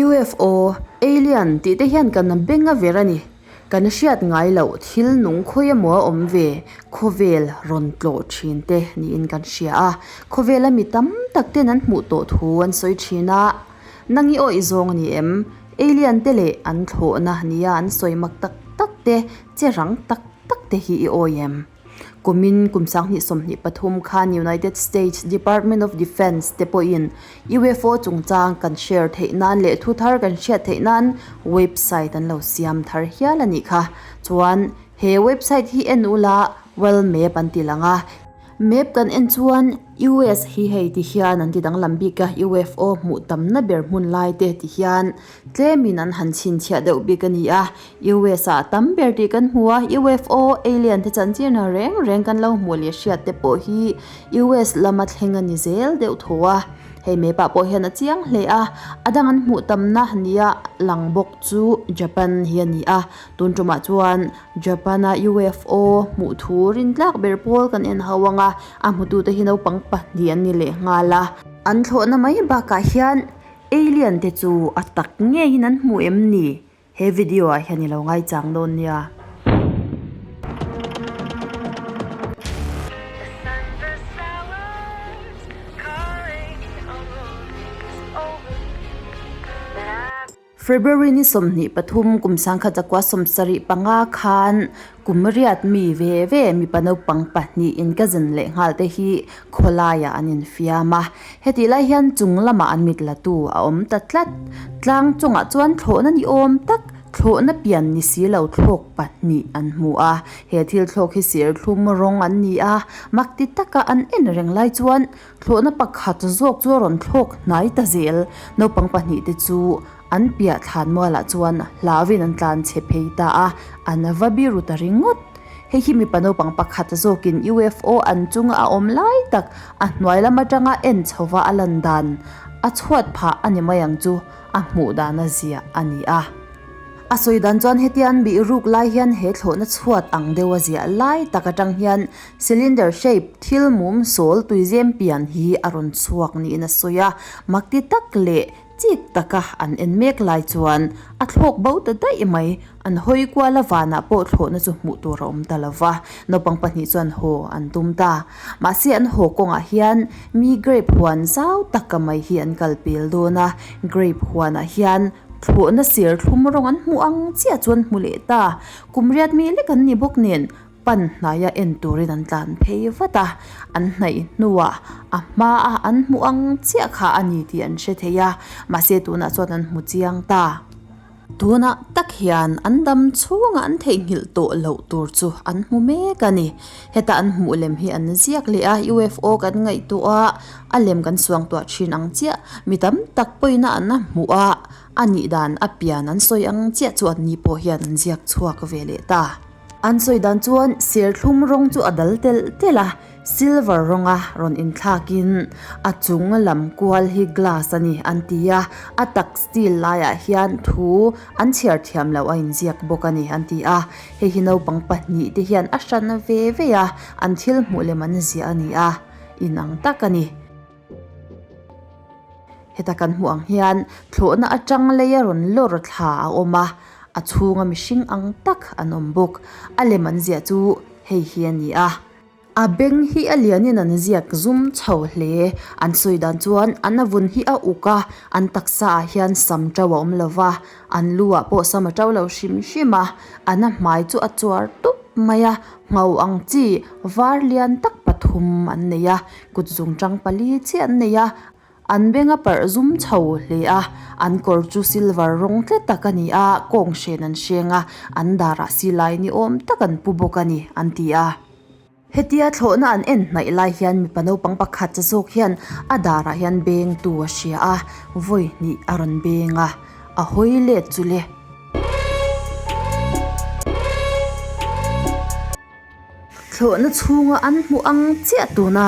UFO, Alien, tih te hian kan beng a ver a ni. Kan hriat ngai loh thil nung khawi emaw a awm ve, khawvel rawn tlawh thin te niin kan hria a. Khawvela mi tam tak ten an hmuh tawh thu an sawi thin a. Nang i awih zawng a ni em? Alien te leh an thlawhna nia an sawi mak tak tak te, che rang tak tak te hi i awih em? Kumin kum 2023 khan United States Department of Defense te pawhin UFO chungchang kan share theih nan leh thu thar kan hriat theih nan website an lo siam thar hial a nih kha. Chuan he website hi en ula World Map an ti lang a. Map kan en chuan US hi hei ti hian an ti danglam bik a, UFO hmuh tamna ber hmun lai te ti hian tlemin an han chhinchhiah deuh bik a ni a. US ah tam ber tih kan hmu a, UFO, alien te chanchin reng reng kan lo hmuh leh hriat te pawh hi US lama thleng a ni zel deuh tho a. Hei map ah pawh hian a chiang hle a, a dang an hmuh tamna nia lang bawk chu Japan hi a ni a. Tun tumah chuan Japan a UFO hmuh thu rintlak ber pawl kan en ho ang a, a hmutute hi naupang pahnih an ni leh nghal a. An thlawhna mai bakah hian alien te chu a tak ngeiin an hmu em ni? He video ah hian i lo ngaichang dawn nia. February ni 23 kum 1975 khan kum riat mi ve ve mipa naupang pahnih in ka zin leh nghal te hi khawlaiah an infiam a. Hetih lai hian chung lamah an mit la tu a awm ta tlat. Tlang chungah chuan thlawhna ni awm tak, thlawhna pian ni si lo thlawk pahnih an hmu a. He thil thlawk hi serthlum rawng an ni a, mak ti taka an en reng lai chuan thlawhna pakhat zawk chu a rawn thlawk hnai ta zel. Naupang pahnih te chu an piah thlan mualah chuan hlauin an tlan chhe phei ta a, an va biru ta ringawt. Hei hi mipa naupang pakhat zawkin UFO an chunga a awm lai tak a hnuai lam atanga en chhova a lan dan a chhuat phah a ni mai ang chu a hmuh dan a ziah a ni a. A sawi dan chuan hetia an bih ruk lai hian he thlawhna chhuat ang deuh a ziah lai tak atang hian cylinder shape thil mum sawl tuizem pian hi a rawn chhuak niin a sawi a, mak ti tak leh Chik taka an en mek lai chuan a thlawk bo ta daih mai. An hawi kual a vanah pawh thlawhna chu hmuh tur a awm ta lo va, naupang pahnih chuan haw an tum ta. Mahse an haw kawngah hian mi grape huan zau taka mai hi an kal pel dawn a, grape huanah hian thlawhna ser thlum rawng an hmuh ang chiah chu an hmu leh ta. Kum riat mi lek an ni bawk nen Pan hnaia en turin an tlan phei vat a, an hnaih hnuah a hmaa an hmuh ang chiah kha a ni tih an hre thei a, mahse tunah chuan an hmu chiang ta. Tunah tak hian an dam chhungah an theihnghilh tawh loh tur chu an hmu mek a ni. Heta an hmuh lem hi an ziak leh a, UFO kan ngaihtuah a, a lem kan suangtuah thin ang chiah, mi tam tak pawina an a hmuh a, a nih dan a pian an sawi ang chiah chu an ni pawh hian an ziak chhuak ve leh ta. An sawi dan chuan serthlum rawng chu a dal telh telh a, silver rawnga rawn inthlakin a chung lam kual hi glass a ni an ti a, a tak steel laiah hian thu an chhiar thiam loh a inziak bawk a ni an ti a, hei hi naupang pahnih te hian a hran ve ve a, an thil hmuh lem an ziah a ni a, inang tak a ni. Heta kan hmuh ang hian thlawhna atang leia rawn lawr thla a awm a, a chhunga mihring ang tak an awm bawk. A lem an ziah chu hei hi a ni a. A beng hi a lianin an ziak zum chho hle. An sawi dan chuan an a vun hi a uk a, an taksa ah hian sam to a awm lo va, an lu ah pawh sam a to lo hrim hrim a, an a hmai chu a chuar tup mai a, ngho ang chi var lian tak pathum an nei a, kut zungtang pali chiah an nei a. An beng a parh zum chho hle a, an kawr chu silver rawng tlet tak a ni a, kawng hren an hreng a, an darah silai ni awm tak an pu bawk a ni, an ti a. Hetia thlawhna an en hnaih lai hian mipa naupang pakhat zawk hian a darah hian bengtu a hria a, vawi hnih a rawn beng a, a hawi let chu le. Thlawhna chhunga an hmuh ang chiah tuna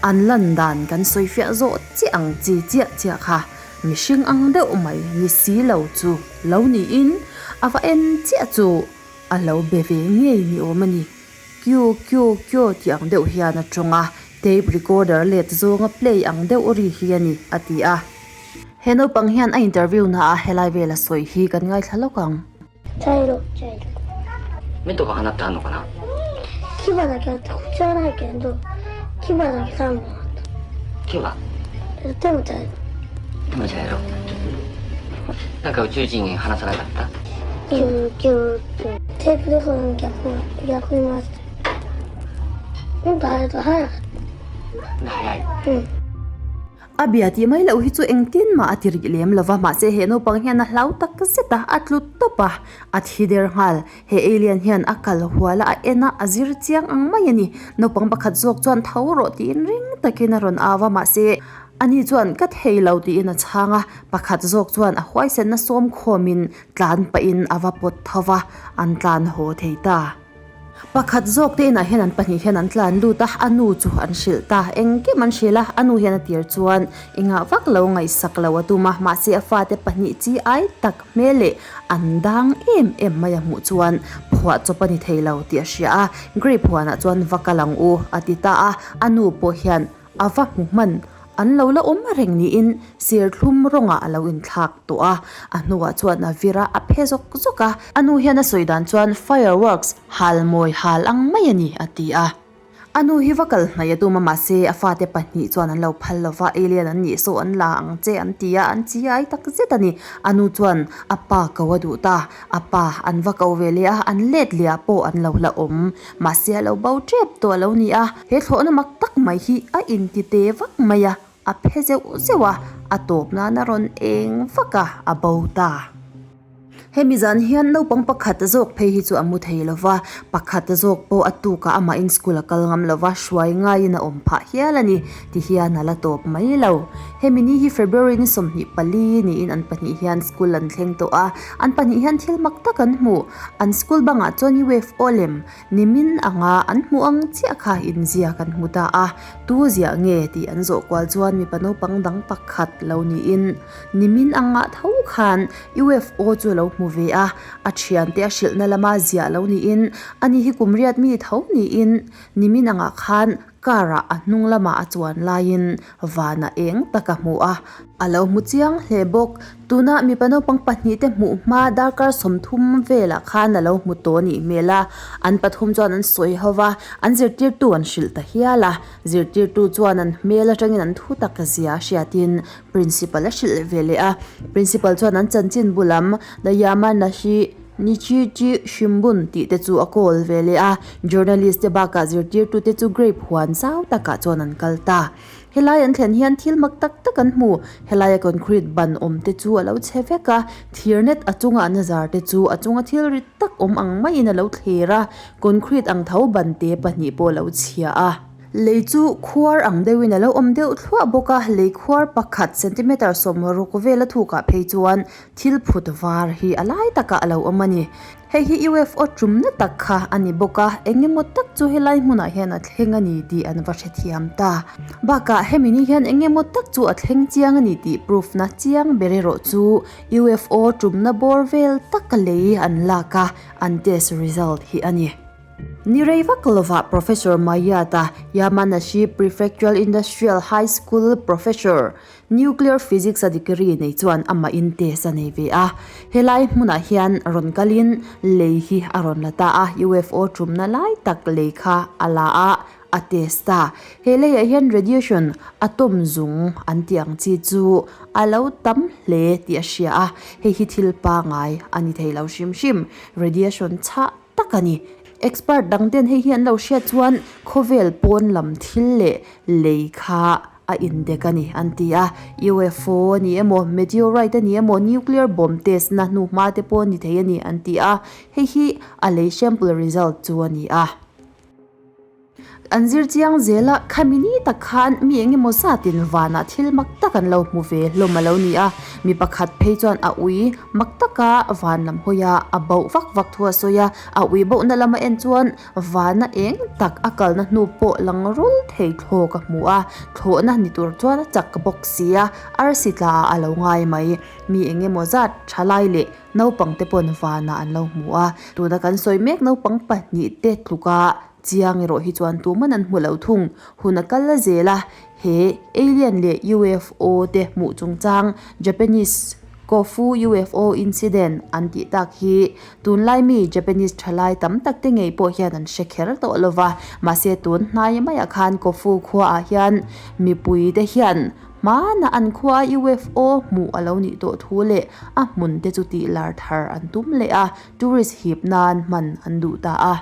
an lan dan kan sawi fiah zawh chiah ang chi chiah chiah kha mihring ang deuh mai ni si lo chu lo niin a va en chiah chu a lo be ve ngei ni awm a ni. Kyu kyu kyu tih ang deuh hian a tawng a, tape recorder let zawnga play ang deuh ri hi a ni a ti a. He naupang hian a interview na ah helai vel a sawi hi kan ngaithla lawk ang. Chailo chailo. 目とか鼻ってあんのかな牙だけあってこっちはないけど牙だけ3本あっ牙た手も茶色手も茶色なんか宇宙人話さなかったキューキューってテープレコードの逆逆に回してもっと早いと早かった早いうん A bia tih mai loh hi chu engtin mah a ti rih lem lova, mahse he naupang hian a hlau tak zet a, a tlu tawp a, a thi der nghal. He alien hian a kal hual a, a en a, a zir chiang ang mai a ni. Naupang pakhat zawk chuan tho rawh tiin ring takin a rawn au a, mahse ani chuan ka thei lo tiin a chhang a, pakhat zawk chuan a huaisenna sawm khawmin tlan pahin a va pawt tho va, an tlan haw thei ta. Pakhat zawk te inah hian an pahnih hian an tlan lut a, a nu chu an hrilh ta. Engkim an hrilh a, a nu hian a tir chuan engah vak lo ngaihsak lo a tum a, mahse a fate pahnih chi ai tak hmel leh an dang em em mai a hmuh chuan phuah chawp a ni thei lo tih a hria a, grape huanah chuan va kal ang u a ti ta a, a nu pawh hian A va hmu hman an lo la awm reng niin serthlum rawngah a lo inthlak tawh a, a hnuah chuan a vir a, a phe zawk zawk a. A nu hian a sawi dan chuan fireworks hal mawi hal ang mai a ni a ti a. A nu hi va kal hnaih a tum a mahse a fate pahnih chuan an lo phal lo va, alien an nih saw an la ang che an ti a, an chi ai tak zet a ni. A nu chuan a pa ko a duh ta, a pa an va ko ve leh a, an let leh ah pawh an lo la awm. Mahse a lo bo tep tawh a lo ni a, he thlawhna mak tak mai hi a inti te vak mai a, a phe zeuh zeuh a, a tawp nan a rawn eng vak a, a bo ta. Hemi zan hian naupang pakhat zawk phei hi chu a mu thei lo va, pakhat zawk pawh a tukah amahin school a kal ngam lo va, hruai ngaiin a awm phah hial a ni, ti hian a la tawp mai lo. Hemi ni hi February ni 24 niin an pahnih hian school an thleng tawh a, an pahnih hian thil mak tak an hmu. An school bangah chuan UFO lem nimin anga an hmuh ang chiah kha inziak an hmu ta a, tu ziah nge tih an zawh kual chuan mipa naupang dang pakhat lo niin nimin angah tho khan UFO chu a lo hmu ve a, a thiante a hrilhna lama ziah lo niin ani hi kum riat mi tho niin nimin angah khan Car ah a hnung lamah a chuan laiin van a eng tak a hmu a, a lo hmu chiang hle bawk. Tuna mipa naupang pahnih te hmuh hma darkar 30 velah khan a lo hmu tawh a nih hmel a, an pathum chuan an sawi ho va, an zirtirtu an hrilh ta hial a. Zirtirtu chuan an hmel atangin an thu tak zia hriatin Principal a hrilh ve leh a, Principal chuan an chanchin bu lam The Yamanashi Nichichi Shimbun tih te chu a call ve leh a, journalist te bakah zirtirtu te chu grape huan zau takah chuan an kal ta. Helai an thlen hian thil mak tak tak an hmu, helaia concrete ban awm te chu a lo chhe vek a, thir net a chunga an zar te chu a chunga thil rit tak awm ang maiin a lo thler a, concrete ang tho ban te pahnih pawh a lo chhia a. Lei chu khuar ang deuhin a lo awm deuh thluah bawk a, lei khuar pakhat centimeter 60 vela thukah phei chuan thil phut var hi a lai takah a lo awm a ni. Hei hi UFO tumna tak kha a ni bawk a, eng emaw tak chu helai hmunah hian a thleng a ni tih an va hrethiam ta. Bakah hemi ni hian eng emaw tak chu a thleng chiang a ni tih proof na chiang ber erawh chu UFO tumna bawr vel taka lei an lak a, an test result hi a ni. Ni rei vak lovah Professor Mayata, Yamanashi Prefectural Industrial High School Professor, Nuclear Physics a degree nei chuan amah in test a nei ve a. Helai hmunah hian rawn kalin lei hi a rawn la ta a, UFO tumna lai tak lei kha a la a, a test ta. He leiah hian radiation, atom zung an tih ang chi chu a lo tam hle tih a hria a, hei hi thil pangai a ni thei lo hrim hrim. Radiation chhah tak a ni. Expert dang ten hei hi an lo hriat chuan khawvel pawn lam thil leh lei kha a indek a ni an ti a. UFO a ni emaw, meteorite a ni emaw, nuclear bomb test na hnu hma te pawh a ni thei a ni an ti a. Hei hi a lei sample result chu a ni a. An zir chiang zel a, khami ni tak khan mi eng emaw zatin vanah thil mak tak an lo hmu ve hlawm a lo ni a, mi pakhat phei chuan a ui mak taka van lam hawi a, a bauh vak vak thu a sawi a, a ui bauhna lama en chuan vana eng tak a kalna hnu pawh lang rul thei thlawk a hmu a, thlawhna ni tur chuan a chak bawk si a, arsi tla ah a lo ngai mai. Mi eng emaw zat thalai leh naupang te pawn vanah an lo hmu a, tuna kan sawi mek naupang pahnih te tluka. Chiang erawh hi chuan tuman an hmu lo thung. Hun a kal zel a, he alien leh UFO te hmuh chungchang Japanese Kofu UFO incident an tih tak hi tunlai mi Japanese thalai tam tak te ngei pawh hian an hre kher tawh lo va. Mahse tun hnai maiah khan Kofu khuaah hian mipui te hian hmana an khua UFO hmuh a lo nih tawh thu leh a hmun te chu tih lar thar an tum leh a, tourist hip nan hman an duh ta a.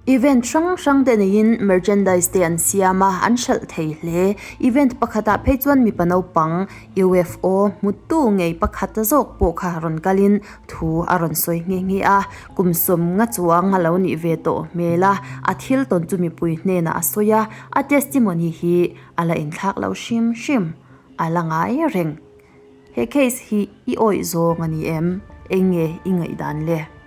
Event hrang hrang te neiin merchandise te an siam a, an hralh thei hle. Event pakhatah phei chuan mipa naupang UFO hmutu ngei pakhat zawk pawh kha rawn kalin thu a rawn sawi nghe nghe a. Kum sawmnga chuang a lo nih ve tawh hmel a, a thil tawn chu mipui hnenah a sawi a, a testimony hi a la inthlak lo hrim hrim a la ngai reng. He case hi i awih zawng a ni em? Eng nge i ngaihdan le?